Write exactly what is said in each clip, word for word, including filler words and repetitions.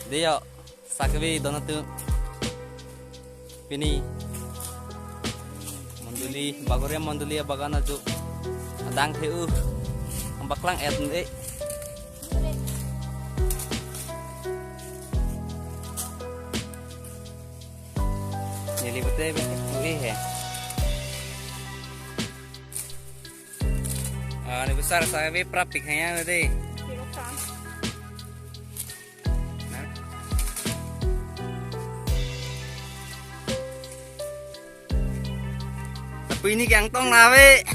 Dei yo, sa kave don atum. Pini mondoli, Bagore mondoli abagan ajo adang the-u. Ang paklang-et un-e. Neli bete be ui he. Ah, ni besar sa kave prapik hanya dei. Tapi ini kangtong na ave.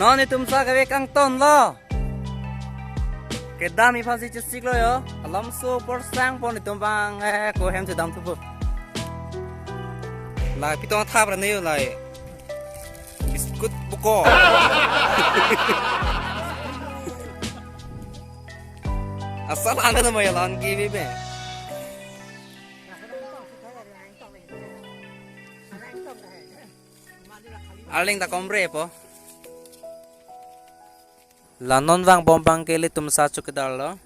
Non itum sa kave kangton lo. Kedam iphan si chesik lo yo. Alam so por sang pon itum bang, eh, ko hem chedam thupo. La pitong thap ra ne yo lai. Biskut buko. Asal anda nama ya lan ki be. Arling ta komre po. La non vangbom abang ke ilitum sa chowkidar lo.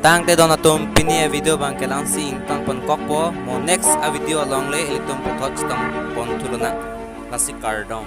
Tangte don atum, pini avideo abang ke la-an si ingtonpon kokpo, mo next avideo along le ilitum puthot chetongpon thu lonang. Lasi kardom.